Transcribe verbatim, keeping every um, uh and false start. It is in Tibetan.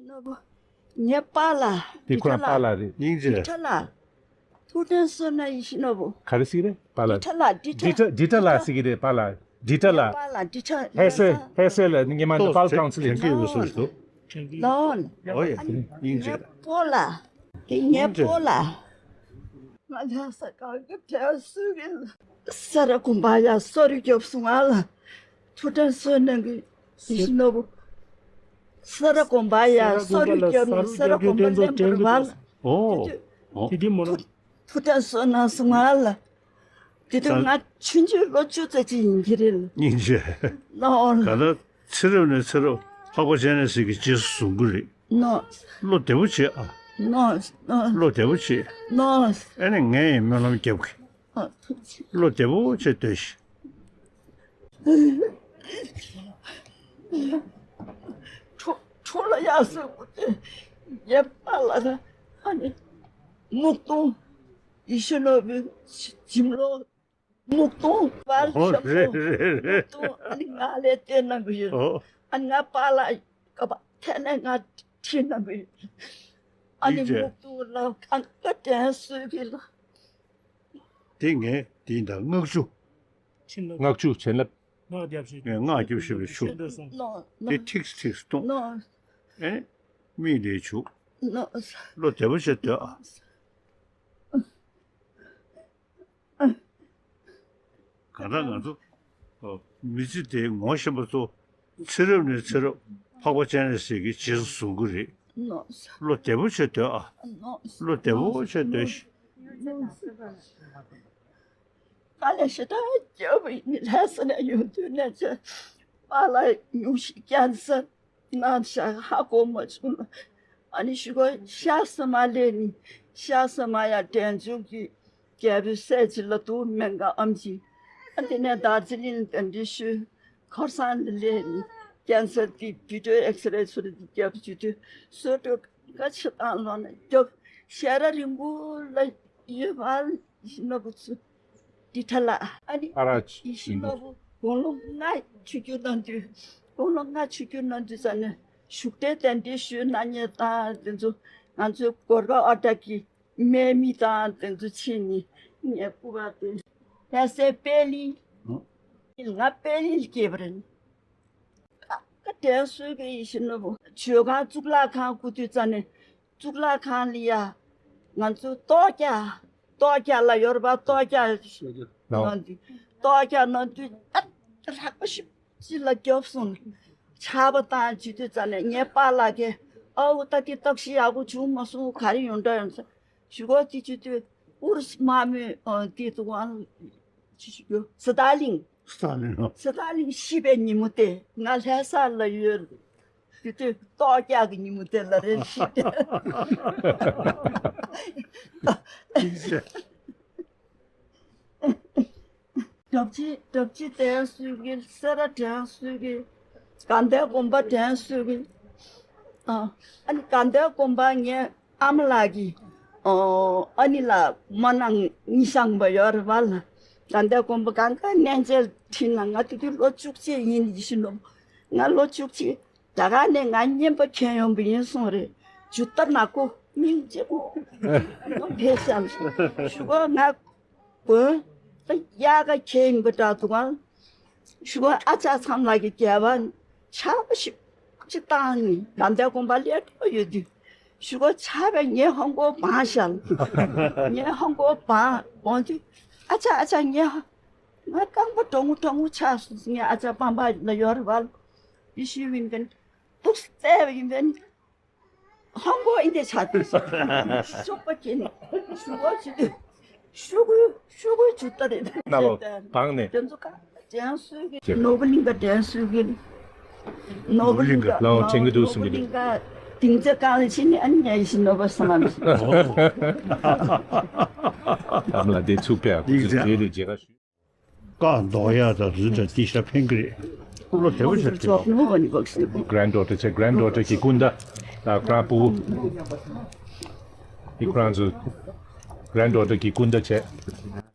ནོར་བུ། ངའི་པཱ་ལགས། དེ་ཁོ་རང་པཱ་ལགས་རེད། སྙིང་རྗེ། ཁྲ་ལགས། ཐུགས་དྲན་གསོ་ན་ཡིད་བཞིན་ནོར་བུ། ག་རེ་ཟེར་གི་རེད་པཱ་ལགས། ཁྲ་ལགས། ཌི་ཁྲ། ཌི་ཁྲ་ལགས་ཟེར་གི་རེད་པཱ་ལགས། ཌི་ཁྲ་ལགས། པཱ་ལགས་ཌི་ཁྲ། ཧེ་སེ། ཧེ་སེ་ལ་ངས་མ་ནེ་པཱལ་ཀའུན་སི་ལིང་། ལོན། ཨོ་ཡ། སྙིང་རྗེ། པོ་ལགས། དེ་ངའི་པོ་ལགས། ང་ལྷ་ས་གང་གི་བྲལ་སུ་གི་ས་ར་དགོན་པ་ཡ་གསོ་རིག་རྒྱོབ་སོང་ང་ལ། ཐུགས་དྲན་གསོ་གནང་གི་ཡིད་བཞིན་ནོར་བུ། ས་ར་དགོན་པ་ཡ་གསོ་རིག་རྒྱོབ་ནི་ས་ར་དགོན་པ་ལེན་པར་བ་ལ། ཨོ། ཨོ། དེ་དུས་མོ་ལ། ཐུགས་དྲན་གསོ་གནང་སོང་ང་ལ། དེ་དུས་ང་ཆུང་ཆུང་ལོ་བཅུ་ཙམ་ཅིག་ཡིན་གྱི་རེད། སྙིང་རྗེ། ལོ། ག་ད་ཚེ་རབས་ནས་ཚེ་རབས་འཕགས་པ་སྤྱན་རས་གཟིགས་ཀྱི་རྗེས་སུ་བཟུང་གི་རེད། ནོ། བློ་བདེ་པོ་བྱེད་ཨ། ནོ། ནོ། བློ་བདེ་པོ་བྱེད། ནོ། ཨ་ནི་ངས་ཡང་སྨོན་ལམ་རྒྱབ་གི། ཨ། བློ་བདེ་པོ་བྱེད་སྡོད་ཤིག། ཁྲོ་ཁྲོ་ལ་ཡག་སོ་དེ་ཡེ་པ་ལ་ད་ཨ་ནི་སྨུག་སྟོང་ཡིད་བཞིན་ནོར་བུའི་གྱིམ་ལོ། སྨུག་སྟོང་པར་ཨོ་ཤོག་རེད་རེད་རེད། སྨུག་སྟོང་ཨ་ནི་ང་ལས་བལྟས་གནང་གི་ཡོད། ཨོ། ཨ་ནི་ང་པཱ་ལགས་ཀ་པ་ཐད་ནས་ང་ཁྲིད་གནང་གི་ཡོད། ཨ་ནི་ཡིན་ཅེ། སྨུག་སྟོང་ལ་གང་ག་དྲན་གསོས་གི་ལ། དེ་ངས་དེ་ཡིན་ད་སྔགས་ཆུ། བྱིན་རླབས། སྔགས་ཆུ་བྱིན་རླབས། སྔགས་རྒྱབ་ཤིག། ངས་སྔགས་རྒྱབ་ཤིག་པའི་ཆུ། ཤིན་ཏུ་སྲུང་། ནོ་ནོ། དེ་ཁྲིགས་ཁྲིགས་སྟོང་། ནོ། ཨེ། མིག་ལས་བྱུག། ནོ། བློ་བདེ་པོ་བྱས་སྡོད་ཨ། གང་ལྟར་ང་ཚོ་མི་ཚེ་འདིའི་ངོ་ཤེས་པ་ཚོ་ཚེ་རབས་ནས་ཚེ་རབས་འཕགས་པ་སྤྱན་རས་གཟིགས་ཀྱི་རྗེས་སུ་བཟུང་གི་རེད། བློ་བདེ་པོ་བྱས་སྡོད་ཨ། བློ་བདེ་པོ་བྱས་སྡོད་ཤིག། དཀའ་ལས་ཞེ་དྲག་བརྒྱབ་པ་ཡིན། ལྷ་ས་ནས་ཡོང་དུས་ནས་ཚེ་པཱ་ལགས་སྙུང་གཞི་ཀན་སར་ན་ཤག་ཧ་གོ་མ་བྱུང་ལ། ཨ་ནི་གཞུག་གུ་ཤ་ཟ་མ་ལས་ནི་ཤ་ཟ་མ་ཡ་འབྲས་ལྗོངས་ཀྱི་རྒྱལ་པོའི་སྲས་ཅིག་ལ་འདུག་སྨན་ཁང་ཨམ་ཆི། ཨ་དེ་ནས་དར་ཛི་ལིང་གདན་འདྲེན་ཞུས། ཁར་སང་ལ་སླེབས་ནས་ཀན་སར་དེ་བི་ཌི་ཨོ་ཨེགས་རེ་ཚུར་དེ་རྒྱབ་བྱེད་དུས་སོ་སོ་དཀའ་ཆེ་བཏང་ལོག་ན་རྒྱབ་ཤ་ར་རིང་པོ་ལ་ཡོད་པ་ཡིད་བཞིན་ནོར་བུ་ཚོ་འདི་ཁྲ་ལ་ཨ་ནི་ཨ་ར་ཡིད་བཞིན་ནོར་བུ་དགུང་ལོ་ལྔ་ཆུ་རྒྱུ་གནང་དུས་དགུང་ལོ་ལྔ་ཆུ་རྒྱུ་གནང་དུས་ཙམ་ནས་བཞུགས་གྲལ་གདན་འདྲེན་ཞུས་གནང་མཁན་དང་དེ་ཚོ་ང་ཚོའི་གོར་ག་ཨོ་ཏྲ་གི་སྨན་མི་དང་དེ་ཚོ་ཕྱིན་ནས་ངའི་སྤུ་ག་དེ་ལྷ་སའི་པད་གླིང་། ང་པད་གླིང་ལ་སྐྱེས་པ་རེད། ཀ་ཀ་དྲན་གསོས་ཀྱི་ཡིད་བཞིན་ནོར་བུ་ཇོ་ཁང་གཙུག་ལག་ཁང་སྐུ་དུས་ཙམ་ནས་གཙུག་ལག་ཁང་ལ་ཡ་ང་ཚོ་ལྟོ་རྒྱག་ལྟོ་རྒྱག་ལ་ཡོར་བ་ལྟོ་རྒྱག་ལོ། གནང་དུས་ལྟོ་རྒྱག་གནང་དུས་ཨ་རགས་པ་ཞིག་ཅི་ལ་རྒྱོབ་སོང་། ཆར་པ་བཏང་བྱེད་དུས་ཙམ་ནས་ངའི་པཱ་ལགས་ཀྱིས་ཨའུ་ད་དེ་སྟོབས་ཤིག་ཡག་པོ་བྱུང་མ་སོང་ག་རེ་ཡོང་འདྲ་ཡོང་ས། ཞུ་གོ་དེ་བྱེད་དུས་ཨུ་རུ་སུ་དམག་མི་ཨ་དེ་དུ་ཝང་ཅི་ཞུ་རྒྱུ་སི་ཏཱ་ལིང་། སི་ཏཱ་ལིང་། སི་ཏཱ་ལིང་ཤི་བའི་ཉིན་མོ་དེ་ང་ལྷ་ས་ལ་ཡོད། དེ་དུས་ལྟོ་རྒྱག་གི་ཉིན་མོ་དེ་ལ་རེད་ཤི་དེ། གྲབས་ཅི་གྲབས་ཅི་དྲན་གསོས་ཀྱི། སེ་ར་དྲན་གསོས་ཀྱི། དགའ་ལྡན་དགོན་པ་དྲན་གསོས་ཀྱི། ཨ་ཨ་ནི་དགའ་ལྡན་དགོན་པ་ངའི་ཨ་མ་ལགས་ཀྱི་ཨ་ཨ་ནི་ལ་མ་ནང་ཉི་ཤང་པ་ཡོད་རེད་བ་ལ། དགའ་ལྡན་དགོན་པ་གང་ག་གནས་མཇལ་ཁྲིད་ན་ང་དེ་དུས་ལོ་བཅུ་གཅིག་ཡིན་ཡིད་བཞིན་ནོར་བུ། ང་ལོ་བཅུ་གཅིག་རྒྱ་གར་ནས་ང་རྔན་པ་འཁྱེར་ཡོང་པ་ཡིན་གསུངས་རེད། ཇུ་ཏ་ནག་པོ་སྙིང་རྗེ་པོ་ཕེབས་ཤག་ཞུ་གོ་ང་དགོན་ད་དབྱར་ཁ་ཁྱེད་ཡིན་པ་འདྲ་འདུག་ཨང་། ཞུ་གོ་ཨ་ཅག་ཚང་ལགས་ཀྱི་རྒྱལ་བ་ཆར་པ་ཞིག་ཅིག་བཏང་ནི་དགའ་ལྡན་དགོན་པ་སླེབས་འགྲོ་ཡོད་དུས་ཞུ་གོ་ཆར་པས་ངའི་ཧོང་གོ་བང་ཤག་ངའི་ཧོང་གོ་བང་བང་དུས་ཨ་ཅག་ཨ་ཅག་ངའི་ཧ་ང་རྐང་པ་གྲང་མོ་གྲང་མོ་ཆགས་སོང་ངའི་ཨ་ཅག་པང་པ་ལ་ཡོད་རེད་བ། ཡེ་ཤུ་ཡིན་མཁན་ཏུག་བཙལ་བ་ཡིན་མཁན། ཧང་གོ་ཨིན་དེ་ཆ་དེ་ཤོག་པ་ཁྱེར་ནས་ཤུ་གོ་བྱེད་དུས་ཤུ་གུ་ཤུ་གུ་ཇུ་ཏ་རེད། ན་བ་བང་ནས། དེ་ཚོ་ཀ་དྲན་གསོས་ཀྱི་ནོར་བུ་གླིང་ག་དྲན་གསོས་ཀྱི། ནོར་བུ་གླིང་ག་ལའོ་དྲན་གྱི་འདུག་གསུང་གི་འདུག་ནོར་བུ་གླིང་ག་དེང་ཚེ་གང་ལ་ཕྱིན་ནས་ཨ་ནི་ཉལ་བཞིན་ནོར་བུ་སང་ལམ་ཞིག་ཨམ་ལ་དེ་ཚུགས་པས་ཁོ་ཚོ་དེ་ལས་མཇལ་ཁ་ཞུ། ཀ་མདོག་ཡག་དང་རི་དང་ཏི་ཤ་ཕན་གི་རེད། བློ་བདེ་པོ་བྱས་བྱས། Granddaughter བྱས། Granddaughter གྱི་སྐུ་ཟླ་དང་Grandpa་ཡི་ཁོ་རང་ཚོ་granddaughter གྱི་སྐུ་ཟླ་བྱས།